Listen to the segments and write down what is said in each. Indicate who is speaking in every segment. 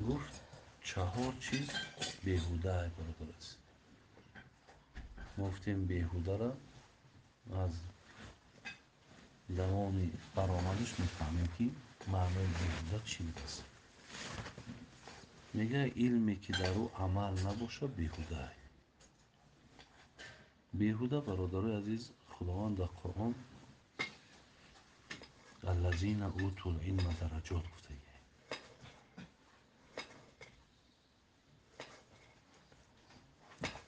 Speaker 1: Гуфт чаҳор чиз беҳуда, бародар аст. Мо гуфтем беҳударо аз давоми баромадаш мефаҳмем, ки маънои беҳуда чӣ будааст. Мегӯяд, илме ки дар ӯ амал набошад, беҳуда. Беҳуда, бародарои азиз, Худованд дар Қуръон аллазина утул илма дараҷот гуфтагӣ.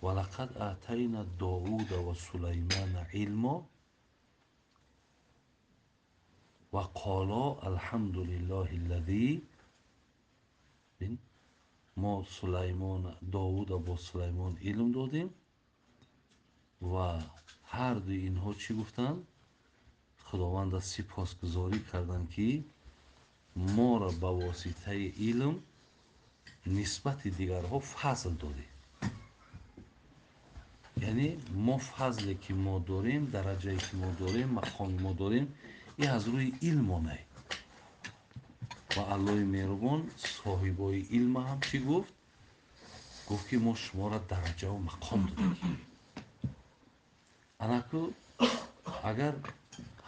Speaker 1: Валақад атайна Довуда ва Сулаймана илмо ва қола алҳамдулиллаҳи аллази. Мо Сулаймон, Довуда бо Сулаймон илм додем ва ҳар дуи инҳо чӣ гуфтанд? Худованда сипосгузорӣ карданд, ки моро ба воситаи илм нисбати дигарҳо фазл додем. Яъне мо фазле ки мо дорем, дараҷае ки мо дорем, мақоми мо дорем, ин аз рӯи илмонае. Ва Аллоҳи меҳрубон соҳибои илма ҳам чӣ гуфт? Гуфт ки мо шуморо дараҷаву мақом додем. Анаку агар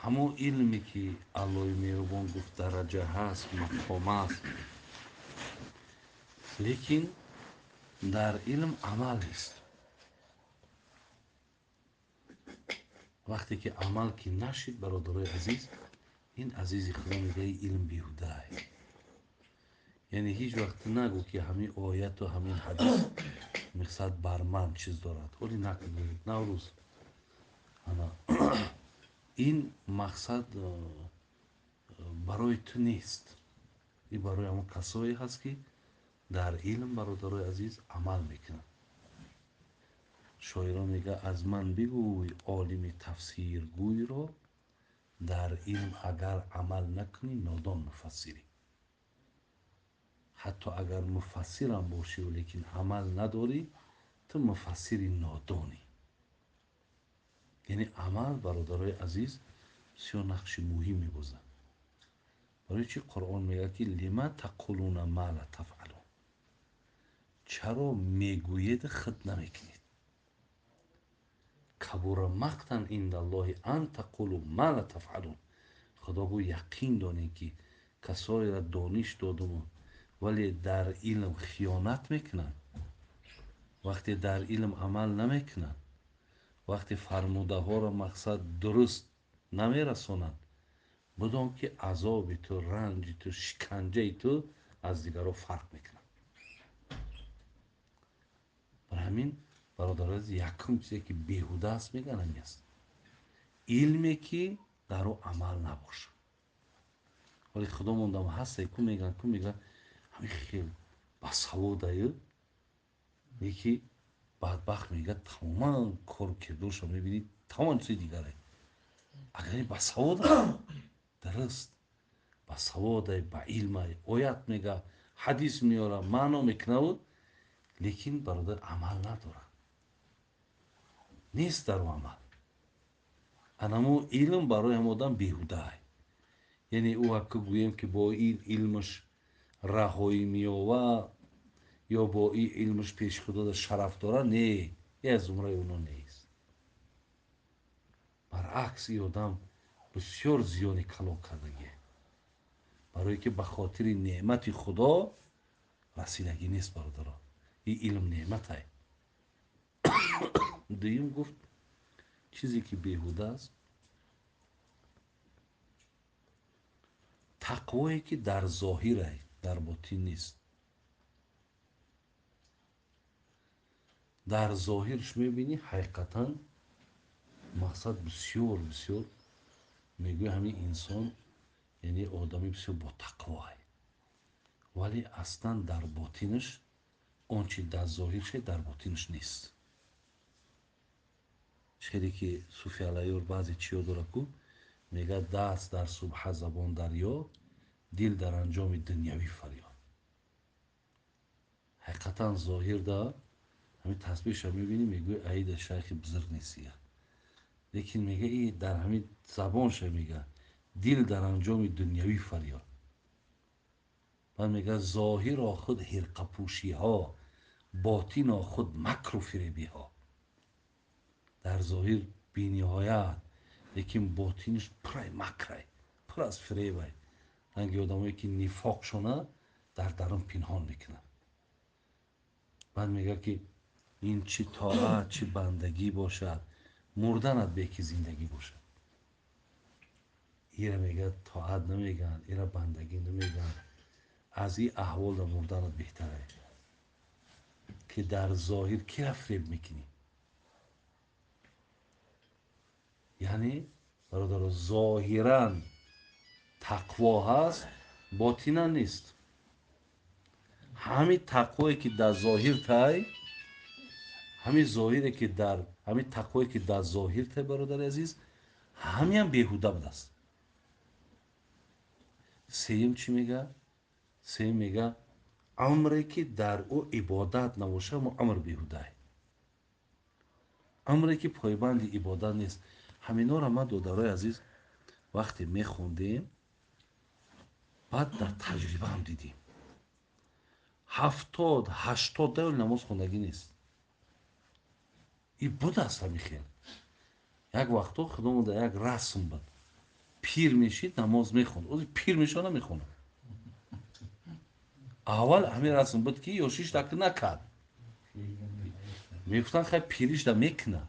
Speaker 1: ҳамон илме ки Аллоҳи меҳрубон гуфт дараҷа ҳаст, мақом аст, лекин дар илм амал нест. Вақте ки амал ки нашид, бародарои азиз, ин азизи Худо мегӯяд илм беҳудае. Яъне ҳеҷ вақт нагӯ ки ҳамин ояту ҳамин ҳадис мақсад бар ман чиз дорад. Ҳоли накунед, Наврӯз. Ана ин мақсад барои ту нест. Ин барои ҳамон касое ҳаст, ки дар илм, бародарои азиз, амал мекунанд. Шоирон мегӯяд: аз ман бигӯй олими тафсиргӯйро, дар илм агар амал накунӣ, нодон муфассирӣ. Ҳатто агар муфассирам бошӣ, лекин амал надорӣ, ту муфассири нодонӣ. Яъне амал, бародарои азиз, бисёр нақши муҳим мебозад. Барои чӣ Қуръон мегӯяд ки лима тақулуна ма ла тафъалун? Чаро мегӯед, худ намекунед? Кабура мақтан индаллоҳи ан тақулу ма ла тафъалун. Худо гӯ яқин донед, ки касоеро дониш додуму вале дар илм хиёнат мекунанд, вақте дар илм амал намекунанд, вақте фармудаҳоро мақсад дуруст намерасонанд, бидон ки азоби ту, ранҷи ту, шиканҷаи ту аз дигарҳо фарқ мекунад. Барои ҳамин, бародарои азиз, якум чизе ки беҳуда аст, мегӯянд, ҳамин аст: илме ки дар ӯ амал набошад. Вале Худо мондам ҳасте, ку мегӯянд, ку мегӯянд, ҳамин хел басаводаю, яки бадбахт мегӯяд, тамоман кору кирдоршо мебинӣ, тамоман чизи дигаре. Агар ин басавод, дуруст басаводай, ба илмай, оят мега, ҳадис меёра, маъно мекунавуд, лекин бародар амал надорад, нест дар ӯ амал. Анамо илм барои ҳам одам беҳудае. Яъне ӯ ҳакка гӯем ки бо ин илмаш раҳоӣ меёва ё бо ин илмаш пеши Худода шараф дорад, не, е аз зумраи оно нест. Баръакс, ин одам бисёр зиёни калон кардагие, барое ки ба хотири неъмати Худо расидагӣ нест. Бародаро, ин илм неъматай. Дуюм гуфт, чизе ки беҳуда аст: тақвое ки дар зоҳирай, дар ботин нест. Дар зоҳирш мебинӣ, ҳақиқатан мақсад бисёр бисёр мегӯяд, ҳамин инсон, яъне одами бисёр ботақвоай, вале аслан дар ботинаш он чи дар зоҳирше, дар ботинаш нест. Хеле ки Суфи Алайёр баъзе чиё дорад, ку мегӯяд: даст дар субҳа, забон дарё, дил дар анҷоми дунявӣ фарёд. Ҳақиқатан зоҳир да ҳамин тасбеҳша мебинӣ, мегӯӣ аида шайхи бузург нестия, лекин мега и дар ҳамин забонша мега: дил дар анҷоми дунявӣ фарёд. Баъд мегӯяд зоҳиро худ ҳирқапӯшиҳо, ботино худ макру фиребиҳо. Дар зоҳир бениҳоят, лекин ботиниш пурай макрай, пур аз фиребай. Ранги одамое ки нифоқшона дар дарун пинҳон мекунанд. Баъд мегӯяд ки ин чӣ тоат, чӣ бандагӣ бошад, мурданат бе ки зиндагӣ бошад. Ира мегӯяд тоат намегӯянд, ира бандагӣ намегӯянд. Аз ин аҳвол дар мурданат беҳтар аст, ки дар зоҳир кира фиреб мекунӣ. Яъне бародаро, зоҳиран тақво ҳаст, ботинан нест. Ҳамин тақвое ки дар зоҳир тай, ҳамин зоҳире ки дар ҳамин тақвое ки дар зоҳир тай, бародари азиз, ҳамиам беҳуда будааст. Сеюм чӣ мега? Сеюм мега амре ки дар ӯ ибодат набошад, мо амр беҳудае. Амре ки пойбанди ибодат нест. Ҳаминора ман, додарои азиз, вақте мехондем, баъд дар таҷрибаам дидем. 70-80 даёл намоз хондагӣ нест. И будааст ҳамин хел. Як вақто худомон дар як расм буд. Пир мешид, намоз мехонд. Ози пир мешава, намехонад. Аввал ҳамин расм буд ки ёшиш так накард. Мегуфтанд хай пиришда мекунад.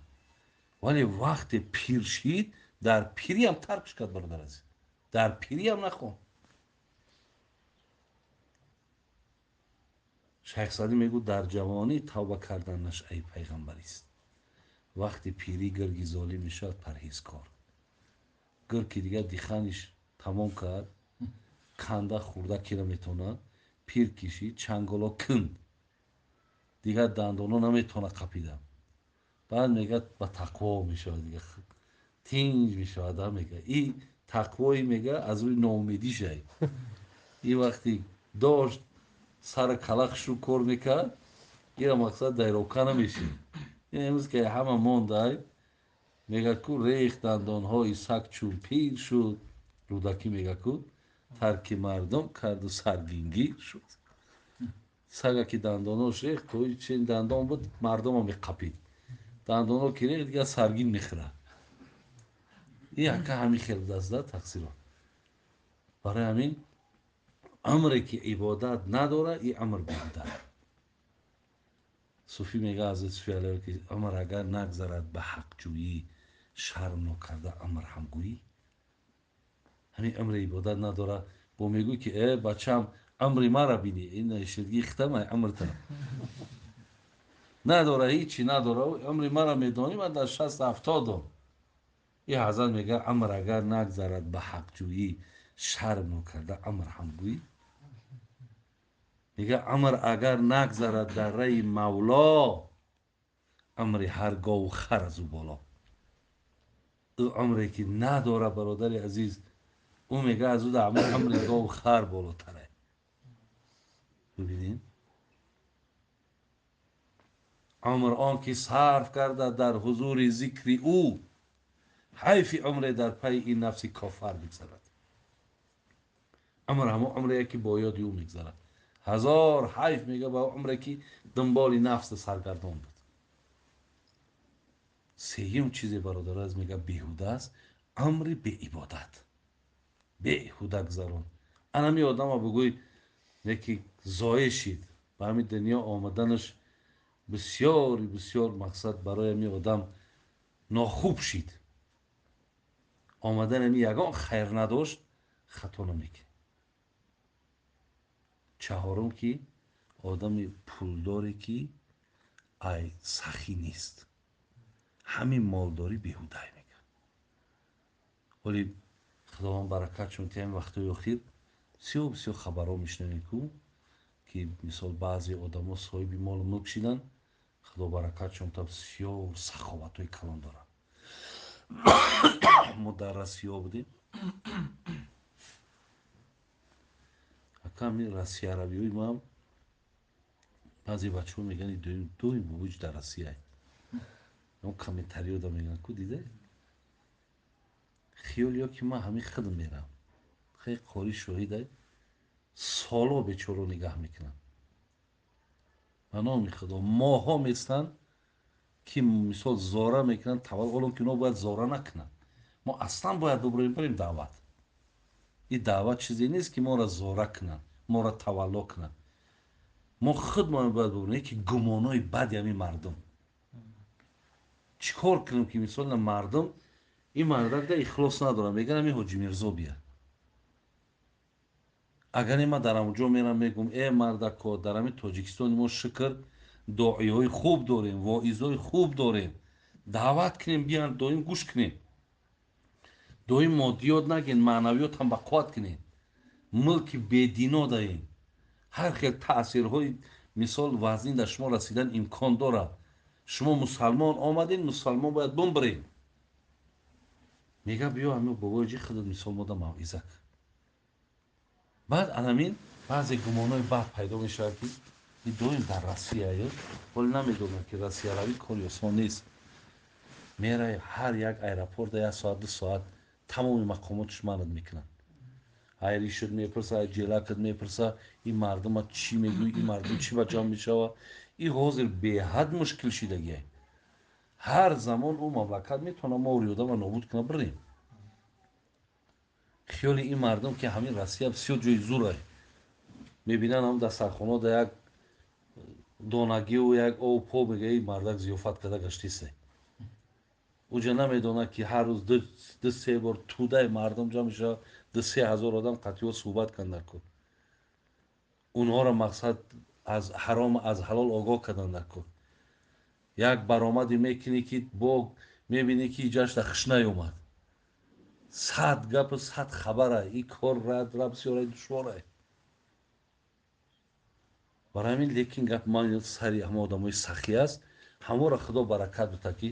Speaker 1: Вале вақте пир шид, дар пириам таркш кард, бародар азиз. Дар пириам нахонд. Шайх Саъдӣ мегӯ дар ҷавонӣ тавба кардан нашъаи пайғамбарист. Вақти пирӣ гирги золим мешавад парҳезкор. Гир ки дигар диханиш тамом кард, канда хӯрда кира метавонад, пир кишид, чанголо кунд, дигар дандоно наметавонад қапида. Баъд мегӯяд ба тақво мешавад, дигар тинҷ мешавад, мегӯяд. И тақвои мегӯяд аз рӯи ноумедишай. И вақти дошт сари калақшу кор мекард, ира мақсад дайрока намешид. Имрӯз ки ҳама мондай, мегӯяд ку рехт дандонҳои саг чун пир шуд. Рӯдакӣ мегӯяд ку тарки мардум карду саргингир шуд. Сага ки дандонош рехт, то чен дандон буд, мардумро меқапид. Дандоно ки рехт, дигар саргин мехӯрад. Ин яка ҳамин хел будааст да тақсиро. Барои ҳамин амре ки ибодат надорад, ин амр беҳуда. Суфӣ мегӯяд, ҳазрати Суфӣ алайҳи ки амр агар нагзарад ба ҳақҷӯӣ, шарм нокарда амр ҳамгӯӣ. Ҳамин амри ибодат надорад. Бо мегӯй ки бачам, амри мара бинӣ, ин ширгии хитамай амрта надора, ҳичи надора, амри мара медонӣ, ман дар 60-70. Ин ҳазрат мегӯяд амр агар нагзарад ба ҳақҷӯӣ, шарм нокарда амр ҳамгӯӣ. Мегӯяд амр агар нагзарад дар раи мавло, амри ҳар гову хар аз ӯ боло. Ӯ амре ки надора, бародари азиз, ӯ мегӯяд аз ӯ дар амри гову хар болотаре. Бибинед, амр он ки сарф карда дар ҳузури зикри ӯ, ҳайфи умре дар пайи ин нафси кофар бигзарад. Амр ҳамон умре ки бо ёди ӯ мегзарад. Ҳазор ҳайф мегӯяд ба умре ки дунболи нафс саргардон буд. Сеюм чизе, бародаро, аз мегӯяд беҳуда аст, амри беибодат. Беҳуда гузарон. Анами одама бигӯй неки зоеъ шид, ба ҳамин дунё омаданаш бисёри бисёр мақсад барои ҳамин одам нохуб шид. Омадан ҳамин ягон хайр надошт, хато намекунад. Чаҳорум ки одами пулдоре ки ай сахӣ нест, ҳамин молдорӣ беҳудае мегӯяд. Вале Худованд баракат чун ки ҳамин вақтҳои охир бисёр бисёр хабарҳо мешунавем ку ки мисол баъзе одамо соҳиби молу мулк шиданд, Худо баракат чун та бисёр саховатҳои калон доранд. Мо дар Россия будем, аками россияравиҳои маам баъзе бачаҳо мегӯянд дуюм бобоҷ дар Россия. Он комментариёда мегӯянд ку дида? Хиёл ё ки ман ҳамин худам мерам. Хеле қори шоҳидай. Соло бечоро нигаҳ мекунанд. Ба номи Худо моҳҳо местанд, ки мисол зора мекунанд, тавалло ки онҳо бояд зора накунанд. Мо аслан бояд бубурем, барем даъват. Ин даъват чизе нест, ки моро зора кунанд, моро тавалло кунанд. Мо худмон бояд бубурем, ки гумонҳои бади ҳамин мардум. Чӣ кор кунем, ки мисол на мардум ин мардак да ихлос надоранд, мегӯянд ҳамин Ҳоҷи Мирзо бия. Агар ман дар ҳамон ҷо мерам, мегӯм э мардако, дар ҳамин Тоҷикистони мо шукр доиҳои хуб дорем, воизҳои хуб дорем, даъват кунем, биянд, доим гӯш кунем, доим моддиёт нагин, маънавиёт ҳам ба қувват кунем. Мулки бедино даем, ҳар хел таъсирҳои мисол вазнин дар шумо расидан имкон дорад. Шумо мусалмон омадед, мусалмон бояд бумбиред. Мега биё ҳамин бобои ҷи худат мисол мода мавъиза кун. Баъд анамин баъзе гумонҳои бад пайдо мешавад, ки ин доим дар Россияю, ҳоле намедонам, ки Россияравӣ кори осон нест. Мерай ҳар як аэропорта як соат, 2 соат тамоми мақомотш манат мекунанд. Айришуд мепурса, ай ҷелакат мепурса, ин мардума чӣ мегӯй, ин мардум чӣ ба ҷамъ мешава. Ин ҳозир беҳад мушкил шидагиай. Ҳар замон ӯ мамлакат метавона мо риёдама нобуд куна бирем. Хиёли ин мардум, ки ҳамин Россия бисёр ҷои зурай, мебинанд ҳам дар сархона да як донагиву як ов по, мега ин мардак зиёфат карда гаштисай. Уҷа намедонад, ки ҳар рӯз ду се бор тӯдаи мардум ҷамъ мешавад, 2-3 ҳазор одам қатъиё суҳбат кунанд дар кор. Онҳоро мақсад аз ҳаром аз ҳалол огоҳ кардан дар кор. Як баромаде мекунӣ, ки бо мебинӣ, ки иҷашта хуш наёмад. 100 гапу 100 хабара, ин кор рад ра бисёрай душворай. Барои ҳамин лекин гап ман сари ҳама одамои сахӣ аст, ҳаморо Худо баракат бита, ки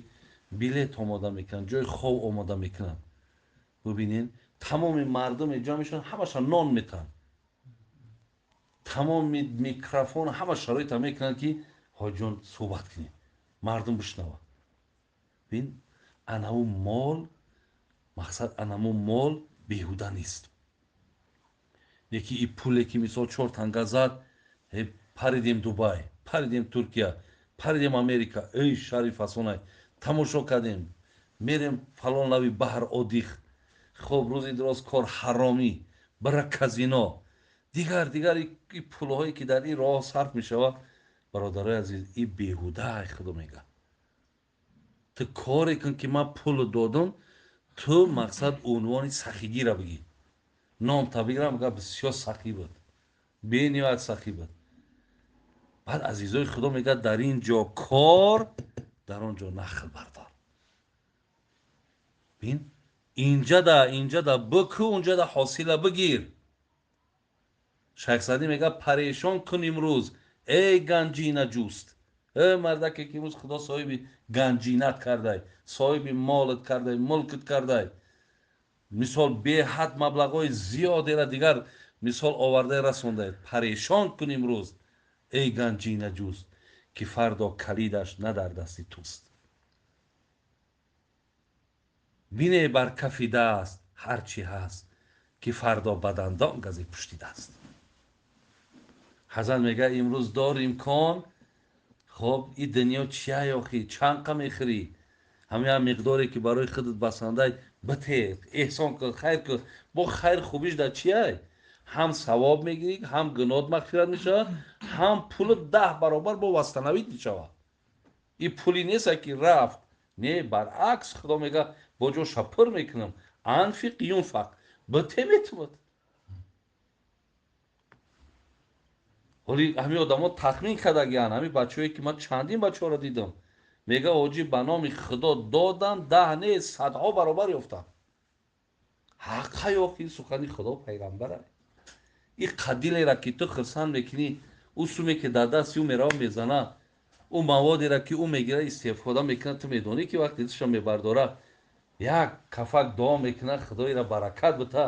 Speaker 1: билет омода мекунанд, ҷои хоб омода мекунанд. Бубинед, тамоми мардуме ҷамъ мешаванд, ҳамаша нон метаҳанд, тамоми микрофон ҳама шароита мекунанд, ки ҳоҷиён суҳбат кунед, мардум бишнавад. Бин, анаву мол мақсад, анаму мол беҳуда нест. Яки и пуле, ки мисол 4 танга зад, паридем Дубай, паридем Туркия, паридем Америка, эй шаҳри фасонай тамошо кардем, мерем фалон лави баҳр одих, хоб рӯзи дроз кор ҳаромӣ, бара казино, дигар дигар и пулҳое, ки дар ин роҳ сарф мешавад, бародарои азиз, и беҳуда. Худо мега, ту коре кун, ки ман пул додам, ту мақсад унвони сахигира бигӣ, ном та бигирам, мега бисёр сахӣ буд, бениҳоят сахӣ буд. Баъд азизои Худо мегӯяд, дар ин ҷо кор, дар он ҷо нахл бардор. Бин, инҷа да бикӯ, унҷа да ҳосила бигир. Шайх Саъдӣ мегӯяд, парешон кун имрӯз, эй ганҷина ҷуст, эй мардаке, ки имрӯз Худо соҳиби ганҷинат кардай, соҳиби молат кардай, мулкат кардай, мисол беҳад маблағҳои зиёдера дигар мисол овардай расондай. Парешон кун имрӯз, эй ганҷина ҷуст, ки фардо калидаш на дар дасти туст. Бине бар кафи даст ҳар чӣ ҳаст, ки фардо ба дандон гази пушти даст. Ҳазрат мегӯяд, имрӯз дор имкон, хоб ин дунё чия ёхӣ, чанд қа мехӯрӣ, ҳамин миқдоре, ки барои худат басандай, бите, эҳсон кун, хайр кун. Бо хайр хубиш дар чияй? Ҳам савоб мегирӣ, ҳам гуноҳат мағфират мешавад, ҳам пулат 10 баробар бо восстановить мешавад. Ин пули нест, ки рафт, не, баръакс Худо мегӯяд, бо ҷоша пур мекунам. Анфиқ юнфақ, бите метавад. Ҳоли ҳамин одамо тахмин кардагианд, ҳамин бачаҳое, ки ман чандин бачаҳоро дидам, мега ҳоҷӣ, ба номи Худо додам, 10 не, садҳо баробар ёфтам. Ҳаққа ёфт, ин сухани Худо пайғамбара. Ин қадилера, ки ту хурсанд мекунӣ, ӯ суме, ки дар дасти ӯ мерава мезана, ӯ маводеро, ки ӯ мегирад истифода мекунад, ту медонӣ, ки вақте дасташро мебардора, як кафак дуо мекунад, Худоира баракат бита.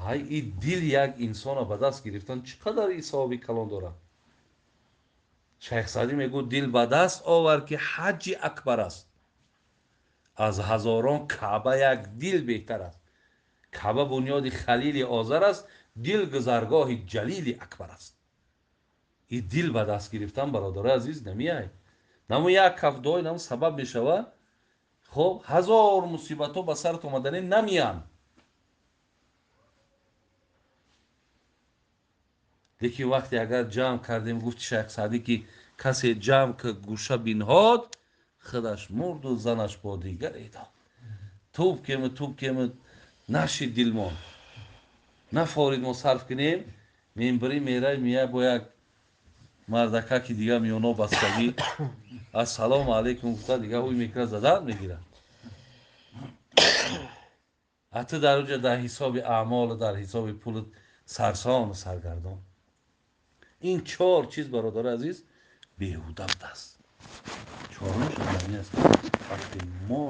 Speaker 1: Ай и дил як инсона ба даст гирифтан чӣ қадар и савоби калон дорад. Шайх Саъдӣ мегӯяд, дил ба даст овар, ки ҳаҷҷи акбар аст, аз ҳазорон Каъба як дил беҳтар аст. Каъба бунёди Халили Озар аст, Дил гузаргоҳи ҷалили акбар аст. И дил ба даст гирифтан, бародарои азиз, намеяй. Наму як каф дуои наму сабаб мешава. Хоб, ҳазор мусибатҳо ба сарат омадане намеянд. Лекин вақте агар ҷамъ кардем, гуфти Шайх Саъдӣ, ки касе ҷамъ ки гӯша бинҳод, худаш мурду занаш бо дигаре дод. Туб кему, туб кему, нашид дилмон. Нафорид мо сарф кунем, мембари мерай меяй бо як мардакаки дига миёно бастагӣ. Ассалому алайкум гуфта дига ҳуй мекунад, задан мегирад. А ту дар уҷа дар ҳисоби аъмолу дар ҳисоби пулу сарсону саргардон. Ин чор чиз, бародари азиз, беҳуда будааст. Чорумаш ҳамин аст, вақте мо